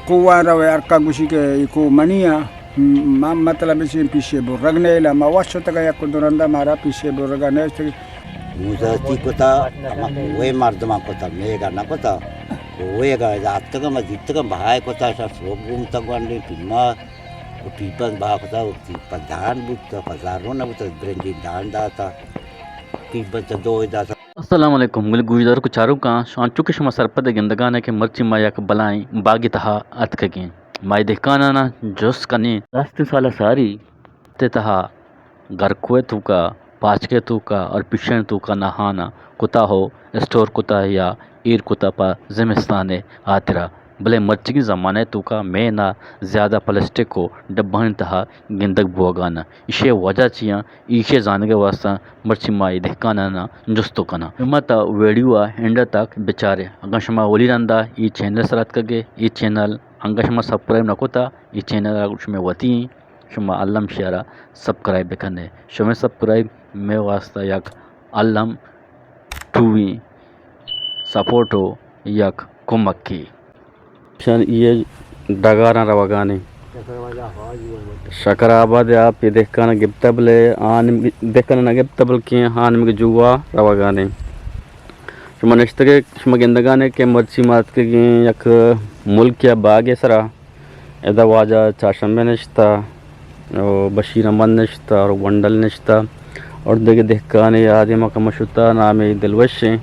کوہ ءَ روئے، ہر کا گوشی کہ اے کوہ منی ءَ، م-، ما مطلب اش پیشے برگ نیلا، ما وش شتگا یک دو رندا مارا پیشے برگا نیشتگ۔ موزاتی کتا، ہما کوہ مردمان کتا، میگا نہ کتا۔ کوہ گا اتکگا ما دیتگا بہائے کتا، شا سوب گومتا گوانڈے پیما، و ٹیپک بہا کتا، و ٹیپک دان بوتا، پزار رو نہ بوتا، برنجی دان داتا، ٹیپک تا دو داتا۔ السلام علیکم، گل گوشداروک و چاروکاں، انچو کہ شما سرپد گندگانے کہ مرچی ما یک بلائیں باگی تہا اتکگیں۔ ما اے دہکانانا جست کنیں، راستیں سالا ساری تے تہا گرکوئے توکا، پاچکے توکا اور پیشن توکا ناہانا کتا ہو اسٹور کتا یا ایر کتا پہ زمستانے ہاترا۔ بلے مرچیگیں زمانہ ءِ توکا مئے ناہ زیادہ پلاسٹک و ڈبہانی تہا گندگ بوگا نہ۔ ایشی ءِ وجہ چی آں؟ ایشی ءِ زانگ ءِ واستہ مرچی ما اے دہکاناناں جست کناں۔ شما تا ویڈیو ءَ اینڈ ءَ تک بچارے۔ اگاں شما اولی رندا اے چینل ءِ سرا اتکگے، اے چینل انگا شما سبسکرائب نہ کتا، اے چینل ءَ شمئے وتی ایں، شما الم شیئر ءَ سبسکرائب بکنے۔ شمئے سبسکرائب مئے واستہ یک الم ٹویں سپورٹ و یک کمکے۔ شان اے ڈگاراں روگانے۔ شکر آباد ءَ آپ اے دہکان گپتہ، بلے آ نمگ-، دہکان نہ گپتہ، بلکیں آ نمگ جوا روگانے۔ شما نشتگے، شما گندگانے کہ مرچی ما اتکگیں یک ملک یا باگے سرا۔ ادا واجہ چارشمبے نشتہ، او بشیر احمد نشتہ اور گونڈل نشتہ اور دگہ دہکانے آدم کم شتہ، نامے دلوشیں۔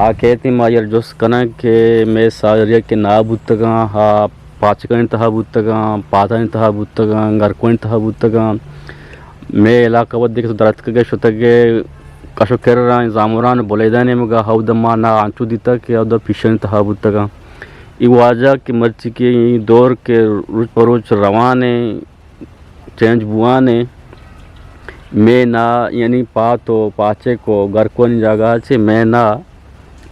آ کہتے ما یر جست کناں کہ مئے ساری کہ ناہ بوتگاں، ہا پاچکانی تہا بوتگاں، پاتانی تہا بوتگاں، گرکوانی تہا بوتگاں۔ مئے علاقہ ودی کہ تو درتکگے شتگے کش و کرا زامران بلیدہ نیمگا، ہود ما ناہ انچو دیتگ کہ ہود پیشانی تہا بوتگاں۔ ای واجہ کہ مرچی کہ ای دور کہ روچ پہ روچ روان ایں، چینج بوان ایں، مئے ناہ یعنی پات و پاچک و گرکوانی جاگہ چہ مئے ناہ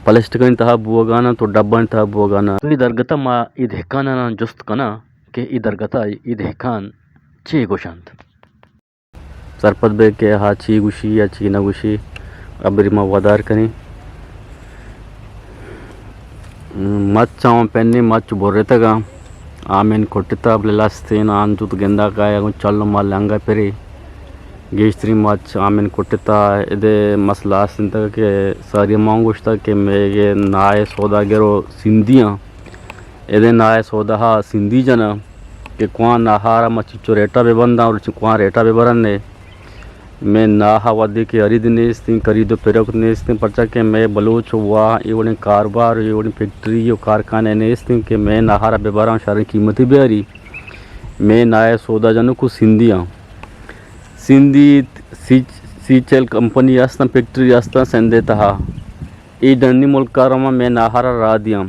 پلاسٹکانی تہا بوگان انت و ڈبانی تہا بوگان انت۔ تو ای درگتا ما ای دہکاناناں جست کناں کہ ای درگتا ای دہکان چے گوشنت؟ سرپد بئے کہ آ چی گوشی یا چی نہ گوشی، ابری ما ودار کنیں۔ مچ آں پنی مچ برتگاں، آمین کٹتا، بلے لستین آن جت گندا کایا گوں چل مال انگا پری۔ گیشتری مچ آمین کٹتا، ادے مسئلہ است انت کہ ساری ما گوشتا کہ میگے نائے سوداگر و سندیاں۔ ادے ناہ ءِ سودا ءَ سندھی جناں کہ کوان ناہارا ما چچو ریٹا بہ بنداں اور چ-، کوان ریٹا بہ برن نے۔ مئے ناہ ءَ ودی کہ خرید نیستیں، خرید و پروکت نیستیں، پرچا کہ مئے بلوچ ءَ واہ اے وڑیں کاروبار، اے وڑیں فیکٹری و کارخانے نیستیں کہ مئے ناہارا بہ براں شریں قیمتی بیاری۔ مئے ناہ ءِ سودا جنوک و سندھی آں۔ سندھی سی-، سیچل کمپنی استاں، فیکٹری استاں سندھ ءِ تہا۔ اے ڈنی ملک ءَ رواں مئے ناہارا راہ دیاں۔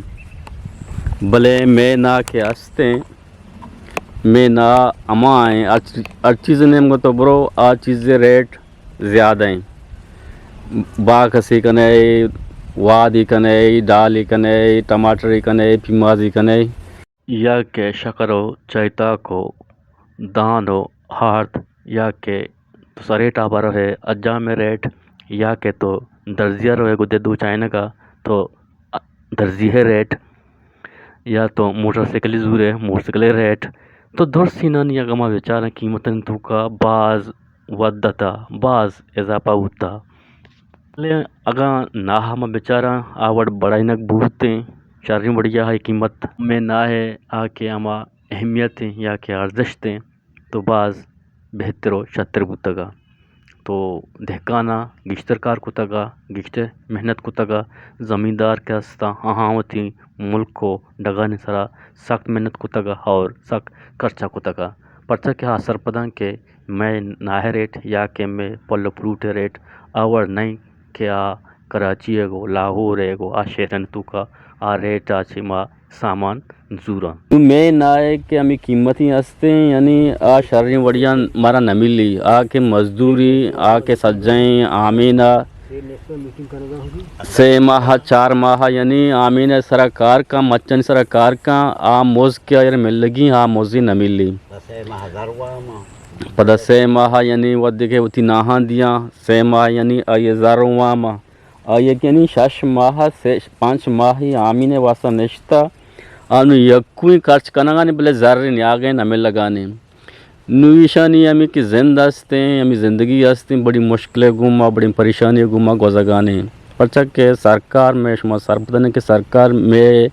بلے مئے ناہ کہ استیں، مئے ناہ ہما ایں، ہر چ-، ہر چیز نیمگا تو برو، آ چیز ءِ ریٹ زیادہ ایں۔ باکسی کنے، وادی کنے، ڈالی کنے، ٹماٹری کنے، پیمازی کنے۔ یا کہ شکر و چائتاک و دان و ہارت، یا کہ تو سریٹا بروئے اجام ءِ ریٹ، یا کہ تو درزی ءَ روئے گوں دد و چائنگ ءَ تو درزی ءِ ریٹ، یا تو موٹر سائیکل زورئے موٹر سائیکل ءِ ریٹ۔ تو درسینانی اگاں ما بچاراں قیمتانی توکا باز ودتا، باز اضافہ بوتا۔ بلے اگاں ناہ ءَ ما بچاراں، آ وڑ بڑائینگ بوتیں، شریں وڑیا آئی قیمت مئے ناہ ءِ آ کہ ہما اہمیت ایں یا کہ ارزشت ایں، تو باز بہتر و شتر بوتگا۔ تو دہکاناں گیشتر کار کتگا، گیشتر محنت کتگا۔ زمیندار کہ ہستاں، آہاں وتی ملک و ڈگانی سرا سخت محنت کتگا اور سخت خرچہ کتگا۔ پرچا کہ آ سرپداں کہ مئے ناہ ءِ ریٹ یا کہ مئے پھل و فروٹ ءِ ریٹ آ وڑ نئیں کہ آ کراچی ءَ گوں لاہور ءَ گوں آ شہرانی توکا آ ریٹ ءَ چہ ما سامان زوراں۔ نوں مئے ناہ ءِ کہ ہمے قیمتی ہستیں، یعنی آ شریں وڑیاں مارا نہ ملی، آ کہ مزدوری، آ کہ سجہیں آمین ءَ سے ماہ، چار ماہ، یعنی آمین ءِ سرا کار کن، مچانی سرا کار کن، آ مز کہ آئی ءَ را ملگی، آ مزی نہ ملی۔ پدا سے ماہ، یعنی وھدے کہ وتی ناہاں دیاں، سے ماہ، یعنی آئی ءِ زر وام ءَ، آئی ءَ کہ یعنی شش ماہ، سے، پنچ ماہ آمین ءِ واسطہ نشتہ، آ نوں یکوئیں خرچ کنگانے، بلے زر نیاگیں نہ ملگانے۔ نوں ایشانی ہمے کہ زند ہستیں، ہمے زندگی ہستیں، بڑی مشکلے گوں ما، بڑی پریشانی گوں ما گوزگانے۔ پرچا کہ سرکار، مئے شما سرپدنے کہ سرکار مئے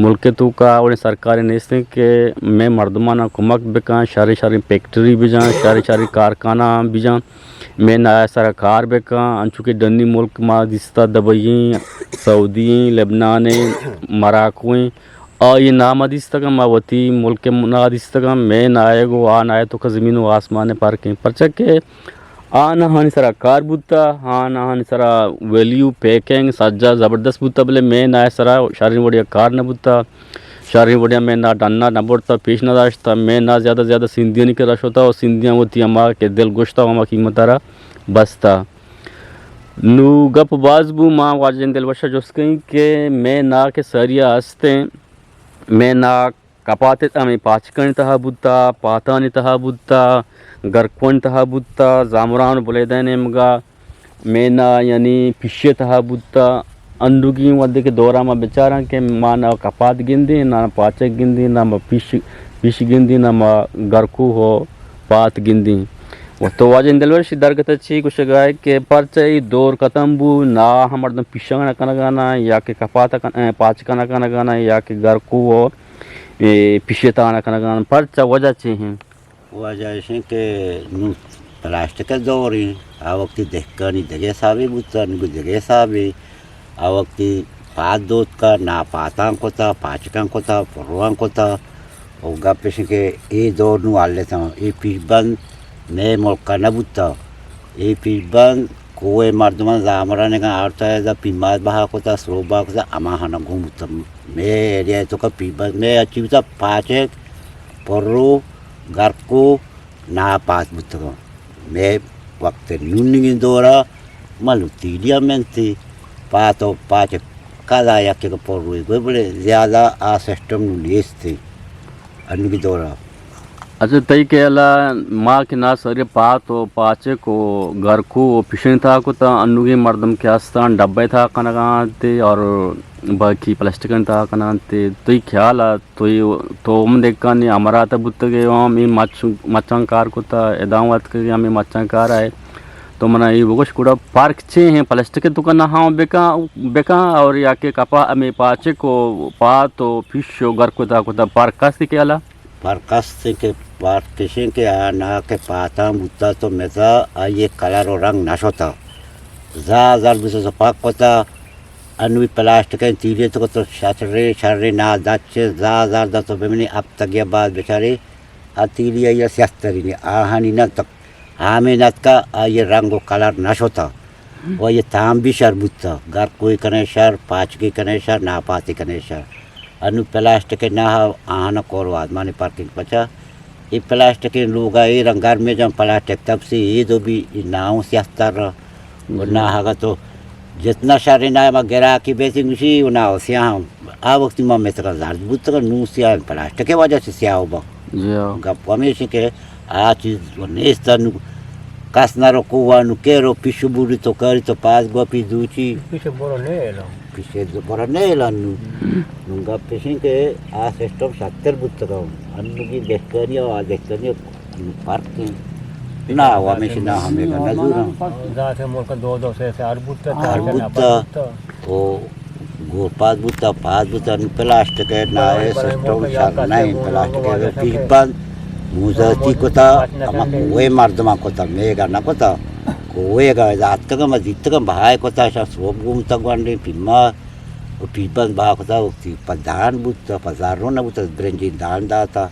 ملک توکا وڑیں سرکارے نیستیں کہ مئے مردماناں کمک بکن، شریں شریں فیکٹری بجن، شریں شریں کارخانہ بجن۔ مئے ناہ ء سرا کار بکن، انچو کہ ڈنی ملک ما دیستا، دبئی ایں، سعودی ایں، لبنان ایں، مراکو ایں، آئی ناہ ما دیستگاں، ما وتی ملک ء ناہ دیستگاں، مئے ناہ ء گوں آ ناہ ء توکا زمین و آسمان ء فرق ایں، پرچا کہ آ ناہانی سرا کار بوتا، آ ناہانی سرا ویلیو، پیکنگ سجا زبردست بوتا، بلے مئے ناہ ء سرا شریں وڑیا کار نہ بوتا۔ شریں وڑیا مئے ناہ ڈنا نہ برتا، پیش نہ داشتا۔ مئے ناہ زیادہ زیادہ سندھیانی کرا شتا و سندھیاں وتی ہما کہ دل گوشتا و ہما قیمت ء را بستا۔ نوں گپ باز بو، ما واجہ دلبخش ء جست کئیں کہ مئے ناہ کہ سریا ہستیں، مئے ناہ کپات ء ہمے پاچکانی تہا بوتا، پاتانی تہا بوتا، گرکوانی تہا بوتا، زامران و بلیدہ ء نیمگا مئے ناہ یعنی پیشے تہا بوتا۔ انوگیں وھدے کہ دورا ما بچاراں کہ ما نہ کپات گندیں، نہ پاچک گندیں، نہ ما پیش، پیش گندیں، نہ ما گرکو و پات گندیں۔ و تو واجہ دلبخش، درگت ء چی گوشگا ئے کہ پرچہ اے دور ختم بو، ناہ مردم پیشاں نہ کنگانا یا کہ کپات کن-، اے، پاچکاں نہ کنگانا یا کہ گرکو و، اے، پیشے تہا نہ کنگانا، پرچہ وجہ چی ہیں؟ وجہ ایش انت کہ نوں پلاسٹک ء دور انت، آ وقتی دہکانی دگہ حسابے بوت، انگو دگہ حسابے۔ آ وقتی پاد دوتکا، ناپاتاں کتا، پاچکاں کتا، پرواں کتا۔ و گپ ایش انت کہ اے دور نوں ہلتاں، اے پیش بند مئے ملکا نہ بوتا۔ اے پیش بند کوہ ء مردماں زامرانگاں آرتا، ادا پیماز بہا کتا، سروپ بہا کتا، ہما ہنگوں بوتا۔ مئے ایریا توکا پیش بند، مئے اچی بوتا پاچک، پرو، گرکو، ناپات بوتگاں۔ مئے وقت نونگیں دورا ملو تیلیا منتی، پات و پاچ کدا یک یک پر روی گوی، بلے زیادہ آ سسٹم نو نیستی انوگی دورا۔ اچھا، تئی خیالا ما کہ نا سری پات و پاچک و گرکو و پیشن تہا کتا، انوگی مردم کہ ہستان ڈبے تہا کنگا انت اور باقی پلاسٹکن تہا کنان تے، تئی خیالا تو، تو ہم دہکانی امرات ء بوتگ ئے، ہم اے مچ، مچاں کار کتا، اداں واتکگ ئے، ہمے مچاں کار ء۔ تو منا اے بگوش گڑا پرک چے ہیں؟ پلاسٹک ء توکا نہ ہاں بکاں، بکاں اور یا کہ کپا ہمے پاچک و پات و پیش و گر کتا کتا پرک است کہ الا؟ پرک است کہ پرک کشیں کہ آ نہ کہ پاتاں بوتا تو مزا آئی کلر و رنگ نہ شتا۔ زا زر بوتا تو پاک کتا۔ انوی پلاسٹکیں تیلی تو تو شرے شرے نا دچ زا زر دا تو بمنی ہفتگی بعد بچاری آ تیلی آئی سیاہ ترینی آہانی نہ تک ہمے نتکا آئی رنگ و کلر نہ شتا و آئی تام بھی شر بوتا۔ گرکوئی کنے شر، پاچکی کنے شر، ناپاتی کنے شر۔ انو پلاسٹک نہ آہانا کور وادمانی پارکنگ پچا۔ اے پلاسٹکیں لوگا اے رنگ گرمیں جان پلاسٹک تپسی، اے دو بھی ناؤں سیاہ تر۔ و نہ اگا تو جتنا شر نہ ما گراکی بیتی گوشی و نہ سیاہ ہم۔ آ وقتی ما مترا زرد بوتگا، نو سیاہ پلاسٹک وجہ سے سیاہ با۔ جی ہاں۔ گپ ہمیش کہ آ چیز و نیست نو۔ کس نہ رو کو نو کے رو پیشو بوری تو کاری تو پاس گو پی دوچی۔ پیشو برو نہیں اعلان۔ پیشو برو نہیں اعلان نو۔ نو گپ پیشیں کہ آ سسٹم شتر بوتگا۔ انو کی دہکانی و آ دہکانی فرق ہیں۔ نہ، و ہمیشہ نہ ہمیں کا نہ زوراں۔ ذات ملک دو دو سے سے ہر بوتا، ہر بوتا۔ او گور پاد بوتا، پاد بوتا، نو پلاسٹک ہے، نہ ہے سسٹم شر نہ ہے، پلاسٹک ہے، پیش بند موزتی کتا، ہما کوئے مردمان کتا، میگا نہ کتا، کوئے گا ذات کا ما دیتگا بہائے کتا، شا سوب گومتا گوانڈے، پیما، و پیش بند بہا کتا، وقتی پا دان بوتا، پا زارو نہ بوتا، برنجی دان داتا۔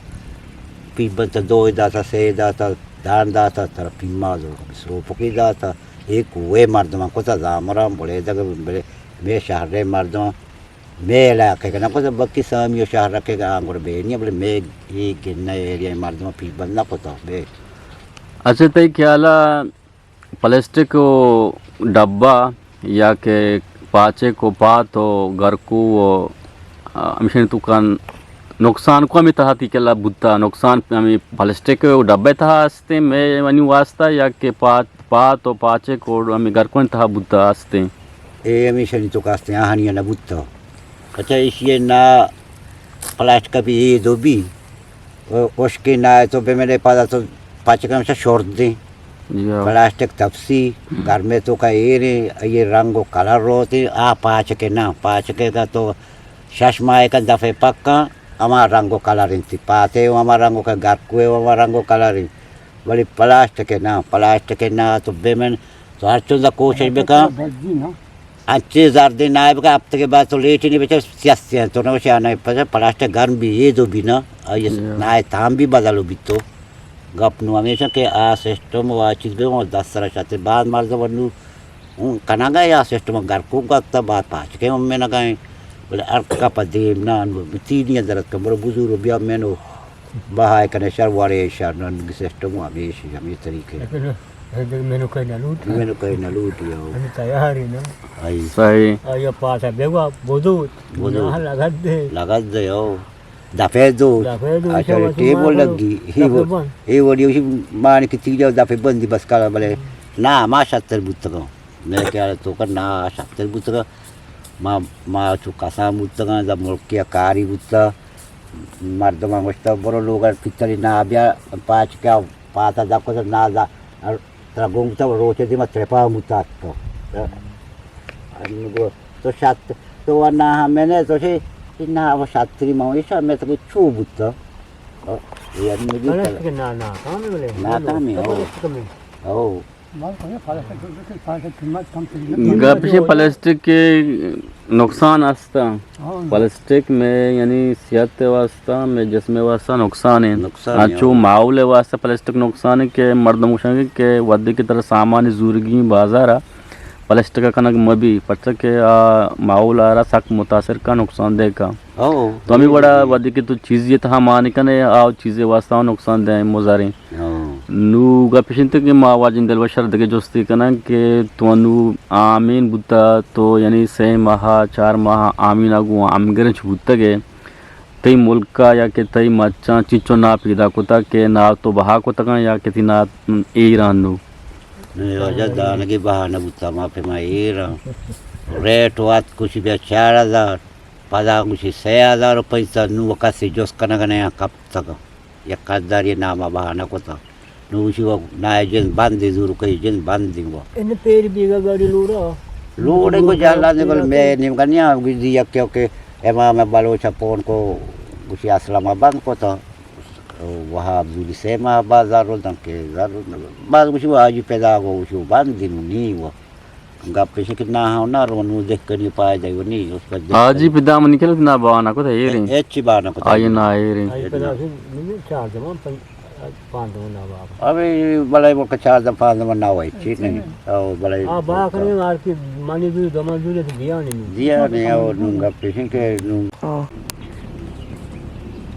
پیش بند تا دو داتا، سے داتا، دان داتا، ترا پیماز و سروپکی داتا۔ اے کوئے مردمان کتا زامران بلیدگ بلے مے شہرے مردمان مے علاقے کنا کتا بکی سامی و شہر رکھے گا آنگر بینی بلے مے اے گنہ ایریا مردمان پیش بند نہ کتا بے۔ اچھا، تئی خیالا پلاسٹک و ڈبہ یا کہ پاچک و پات و گرکو و، آ، ہمشانی توکا نقصان کو ہمے تہا تی کلا بوتا؟ نقصان ہمے پلاسٹک و ڈبہ تہا ہستیں مئے منی واسطہ یا کہ پات، پات و پاچک و ہمے گرکوانی تہا بوتا ہستیں؟ اے ہمیشانی توکا ہستیں، آہانی نہ بوتا۔ اچھا، ایشی نا پلاسٹک بی اے دو بی، او اشکے نائے تو بمنے پادا تو پچ کنم شا شورت دیں۔ یا۔ پلاسٹک تپسی، گرمے تو کا ایریں، اے رنگ و کلر روتے، آ پاچکے نا، پاچکے کا تو شش ماہ کا دفعے پکا، ہما رنگ و کلر انتی، پاتے و ہما رنگ و کا گرکوے و ہما رنگ و کلر انت، ولی پلاسٹکے نا، پلاسٹکے نا تو بمن، تو ہر چوندا کوشش بکن۔ انچیں زردیں نائب کہ ہپتگے بعد تو لیٹی نی بچار سیاہ سیاہ تو نوشی آ نائب پچا پلاسٹک گرم بی، اے دو بی نا، آئی نائے تام بی بدل بیتو۔ گپ نو ہمیشہ کہ آ سسٹم و آ چیز بی، دس سر شتے بعد مردم نو اون کنگا یا سسٹم گرکو گتا بعد پاچکے ہم میں نگائیں۔ بلے ارکا پا دیم نا، نو تینی اندر اتکا برو بزور بیا میں نو بہائے کنے شر وارے شر نن سسٹم ہمیش، ہمیں طریقے۔ لیکن اگر مینو کئی نہ لوٹ، مینو کئی نہ لوٹ، یو۔ ہمیں تیار ہی نا۔ آئی۔ صحیح۔ آیا پاتا بیوا بودو، بودو۔ نہ لگت دے۔ لگت دے، یو۔ دفعہ دو۔ دفعہ دو، اچھا، ایشا ٹیبل لگی۔ ہی دفعہ وہ، بند۔ ہی وہ، یہ مان کی تیجا دفعہ بندی بس کالا بلے۔ نا، ما شتر بوتگا۔ میں کیا تو کر نا شتر بوتگا۔ ما، ما چو کسان بوتگا، دا ملکی کاری بوتا۔ مردماں گوشتہ، برو لوگ ءَ پتری نہ بیا، پاچ کیا پاتا دکو تو نہ دا، ترا گنگ تو روچے دیما ترپا موتات تو۔ تو شت، تو نہ ہمیں نے تو شی، نہ وہ شتری ما ایشا میں تو چو بوتا۔ یہ مجھے نہ، نہ، کام ہے بولے۔ نہ، کام ہے، ہو۔ ہو۔ گپ ایش اِنت پلاسٹک ءِ نقصان است اَنت۔ ہاں۔ پلاسٹک مئے یعنی صحت ءِ واستہ، مئے جسم ءِ واستہ نقصان اِنت۔ نقصان اِنت، انچو ہاں۔ ماحول ءِ واستہ پلاسٹک نقصان اِنت کہ مردم گوش اَنت کہ وھدے کہ ترا سامان زورگی بازار ءَ، پلاسٹک ءَ کنگ مہ بی، پرچا کہ آ ماحول ءَ را سک متاثر کا، نقصان دہ کا۔ ہو، تو ہمے وڑا وھدے کہ تو چیزے تہا مان کنے، آ چیزے واستہ نقصان دہ اِنت، مضر اِنت۔ ہاں۔ نوں گپ ایش اِنت کہ ما واجہ دلبشر ءَ دگہ جستے کناں کہ تو نوں آمین بوتا، تو یعنی سئے ماہ، چار ماہ آمین ءَ گوں ہمگرنچ بوتگ ئے، تئی ملک ءَ یا کہ تئی مچاں چنچو ناہ پیدا کتگ کہ ناہ تو بہا کتگ اَنت یا کہ تئی ناہ ایر اَنت نوں؟ نوں واجہ دانگے بہا نہ بوتا، ما پہ ما ایر اَنت۔ ریٹ وت گوشی بیا چار ہزار، پدا گوشی سئے ہزار روپی تا، نوں کسے جست کنگ ءَ نہ اَنت، کپتگ اَنت۔ یک خریداری نام ءَ بہا نہ کتگ۔ نوں گوشی وہ نائے جند بند اِنت، زورکئی جند بند اِنت وہ۔ ان پیر بیگا گاڑی لوڑا۔ لوڑ اِنت کو جہلا نے بل مئے نیمگا نیا گزی یک کہ امام بلوچ ءَ پون کو گوشی اسلام ءَ بند کتگ۔ وہاب زوری سئے ماہ بازار رو دن کہ زر باز گوشی وہ آجی پیدا گو گوشی وہ بند اِنت نی وہ۔ گپ ایش کہ نہ ہاں نہ رو نوں دہکانی پائدہ و نی اس پر دہکانی۔ حاجی پدا منی کلت نہ بہانہ کت ایریں۔ اے، اچھی بہانہ کت آئی ایریں۔ نہ ایریں۔ آئی پدا سے نی چار دمان پن-، پانچ دمان نہ بابا۔ ابھی بلے وہ چار دمان پانچ دمان نہ ہوئی، ٹھیک نہیں۔ او بلے آ با کنی مار کی منی دو دمان دو دیا نہیں۔ دیا نہیں، او نوں گپ ایش کہ نوں۔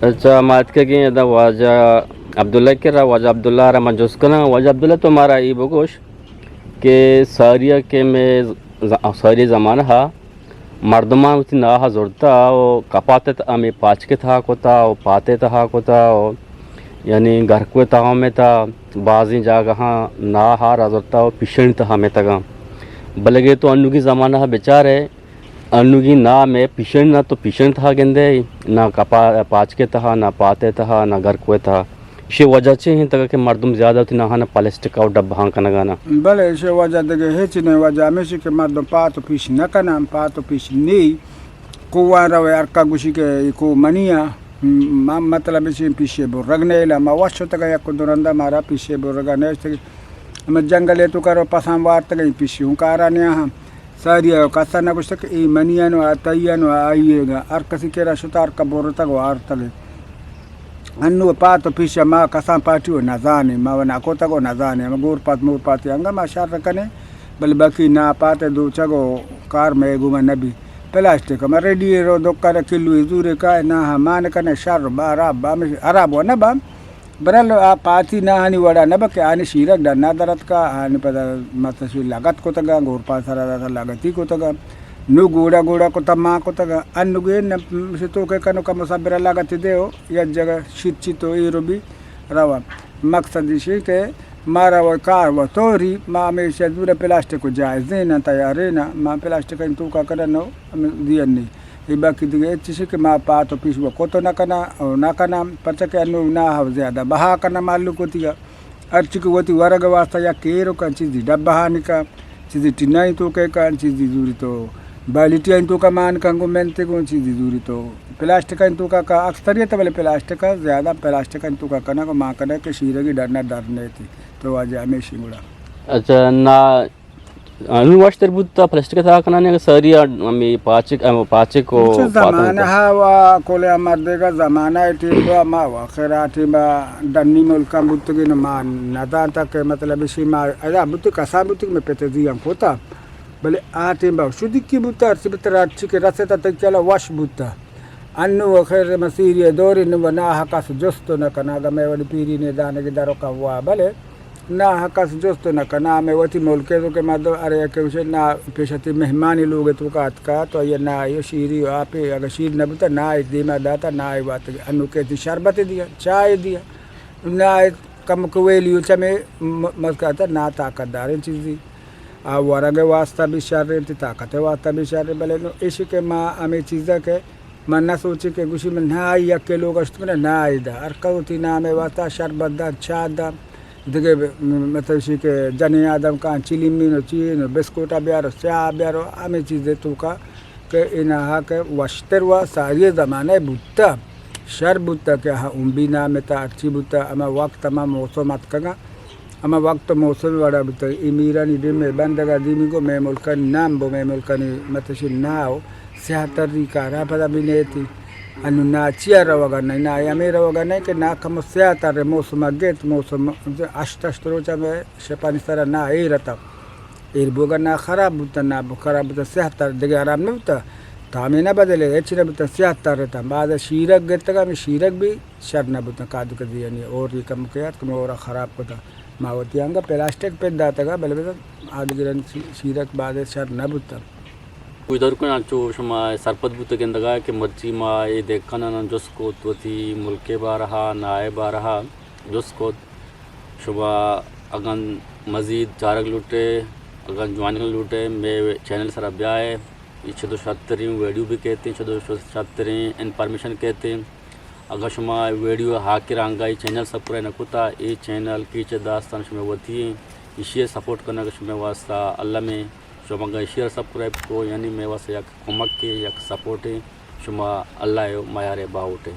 اچھا، ما اتکگیں ادا واجہ عبداللہ کرا، واجہ عبداللہ را من جست کناں۔ واجہ عبداللہ تو مارا ای بگوش، کہ ساری ءَ کہ مئے ز-، ساری زمانہ ءَ مردماں وتی ناہ ءَ زرتا و کپات ءِ تہا، ہمے پاچک ءِ تہا کتا و پات ءِ تہا کتا و یعنی گرکو ءِ تہا ہم اتا، بازیں جاگہاں ناہ ءَ را زرتا و پیشن ءِ تہا ہم اتگاں۔ بلے اگہ تو انوگیں زمانہ ءَ بچارئے، انوگیں ناہ مئے پیشن ءَ تو پیشن ءِ تہا گندئے، نہ کپا-، پاچک ءِ تہا، نہ پات ءِ تہا، نہ گرکو ءِ تہا۔ ایشی وجہ چے اِنت کہ مردم زیادہ وتی ناہاں پلاسٹک ءُ ڈبہاں کنگ ءَ اَنت؟ بلے ایشی وجہ دگہ ہچ نہ، وجہ ہمیش اِنت کہ مردم پات ءُ پیش نہ کناں، پات ءُ پیش نی۔ کوہاں روئے ہر کا گوشی کہ اے کوہ منی اِنت۔ م-، مطلب ایشی پیشے برگ نئیلاں، ما وش شتگ ایں یک دو رندا مارا پیشے برگ ءَ نیشتگ۔ ہمے جنگل ءِ توکا رو پساں وارتگ ایں، پیشے ہوں کارا نیاہاں۔ ساری ءَ کس ءَ نہ گوشتگ کہ اے منی اِنت ءُ آ تئی اِنت ءُ آئی ئیگ اِنت۔ ہر کسی کرا شتگ، ہر کا برتگ ءُ آرتگ۔ انوں پات ءُ پیش ءَ ما کسان پارٹی ءَ نہ زانیں، ما وَ نہ کتگ ءُ نہ زانیں۔ ہمے گور پات مور پاتی انگہ ما شر کنیں، بلے باقی ناہ پات ءِ دوچگ ءُ کار مئے گوما نہ بیت۔ پلاسٹک ءَ ما ریڈی ءَ رو دکان ءَ کلوے زورے کائے، ناہ ءَ مان کنیں، شر باں، ہراب باں، ہمیش ہراب وَ نہ باں۔ برل آ پاتی ناہانی وڑا نہ بہ کہ آنی شیرگ ڈنا در اتکا، آنی پدا متشی لگت کتگا، گورپا سرا داتا لگتی کتگا، نو گوڑا گوڑا کتا ما کتگا، انوگے نہ شتو کہ کنو کم صبر لگتی دے ہو، یک جگہ شیت چی تو ایرو بی روا۔ مقصد ایشی کہ مارا و کار و توری، ما ہمیشہ دور پلاسٹک کو جائز دینا تیارے نا، ما پلاسٹک ان تو کا کرنو، ہم دین نہیں۔ اے باقی دگہ ہچ چیزے کہ ما پات و پیش و کت نہ کناں و نہ کناں، پرچا کہ انو ناہ و زیادہ بہا کناں مالوک وتی ءَ۔ ہرچی کہ وتی ورگ ءِ واسطہ یک ایر و کن چیزی ڈبہ ہانی کن، چیزی ٹنانی توکا کن، چیزی زوری تو بالٹیانی توکا مان کن گوں منتے گوں، چیزی زوری تو پلاسٹکانی توکا کن، اکثریت بلے پلاسٹک ءَ، زیادہ پلاسٹکانی توکا کنگ و مان کنگ کہ شیرگی ڈر نہ ڈر نیتی۔ تو واجہ ہمیشی گڑا۔ اچھا، نا انو وشتر بوت تا پلاسٹک تا کنانے، ساری آ ہمیں پاچک، ہم پاچک و چہ پاتن زمانہ تا۔ ہا وا کل مردے کا زمانہ ٹیم با ما و آخر آ ٹیم با ڈنی ملکاں بوتگی نو ما ندانتا کہ مطلب اسی ما ادا بوت کسان بوت کہ میں پتے دی ہم کوتا، بلے آ ٹیم با شدی کی بوتا، ہر چی بتر ہر چی کہ رسے تا تک چلا وش بوتا۔ انو آخر مسیری دوری نو ناہ کس جست نہ کنا، اگا میں ولی پیری نے دانے کی درو کا ہوا، بلے نا کس جست نہ کنا، ہمے وتی ملک ءَ تو کہ مردم ارے کہ گوشے نا پیشتی مہمانی لوگ ءِ توکا اتکا تو یہ نا یہ شیری و آپے، اگر شیر نہ بوتا نا دیما داتا، نا وات انو کہتی شربت دیا، چائے دیا، نا کم کویلی و چمے م-، مزکاتا نا طاقت داریں چیزی۔ آ ورگ ءِ واسطہ بھی شر انت، طاقت ءِ واسطہ بھی شر انت، بلے نو ایشی کہ ما ہمے چیزا کہ من نہ سوچی کہ گوشی من نہ آئی یکے لوگ اشت کنہ نہ آئی دا۔ ہر کس وتی نام ءِ واسطہ شربت دان، چاہ دان، دگہ ب-، مطلب شی کہ جنین آدم کان چلیمین و چین و بسکوٹا بیار و سیاہ بیار و ہمے چیز توکا کہ انہا کہ وشتر و ساری زمانہ بوتا، شر بوتا کہ ہا اون بھی نام تا ہرچی بوتا، ہما وقت ہما موسم اتکگا۔ ہما وقت موسم وڑا بوتگ، اے میرانی ڈیمے بندگا دیمی گو مئے ملکانی نام بو، مئے ملکانی متشی ناو سیاہ تری کارا پدا بھی نیتی۔ انو نا چیا روگا نہ، نا ہمے روگا نہ کہ نا کمو سیاہ تر موسم گیت، موسم ہشت ہشت روچا مئے شپانی سرا نا ایر اتگ۔ ایر بوگا نا خراب بوتا، نا بو خراب بوتا، سیاہ تر دگہ آرام نہ بوتا، تامے نہ بدلے، ہچ نہ بوتا، سیاہ تر اتاں۔ بعد شیرک گتگا، ہمے شیرک بھی شر نہ بوتاں، کادو کدی یعنی اور یہ کم کے ات، کم اور خراب کتا۔ ما وتی انگا پلاسٹک پہ داتگا، بلے بزن آدگرن شی-، شیرک بعد شر نہ بوتاں۔ گوشدار کن، انچو شما سرپد بوتگ گندگا کہ مرچی ما اے دہقاناں جست کت وتی ملک ءِ بارہا، ناہ ءِ بارہا جست کت۔ شما اگن مزید چارگ لوٹے، اگن جوائن کنگ لوٹے، مئے چینل سرا بیائے، اے چدو شرتریں ویڈیو بھی کہتے ہیں، چدو شرتریں انفارمیشن کہتے ہیں۔ اگر شما ویڈیو ہاکر آنگا اے چینل سبسکرائب نہ کتا، اے چینل کیچ داستان شما وتی ہیں، ایشی سپورٹ کنگ شما واسطہ الم ہے۔ شما اگر ایشی سبسکرائب کو، یعنی مئے واسطہ یک کمک ہے، یک سپورٹ ہے، شما اللہ ءِ میار ءِ باہوٹ ہے۔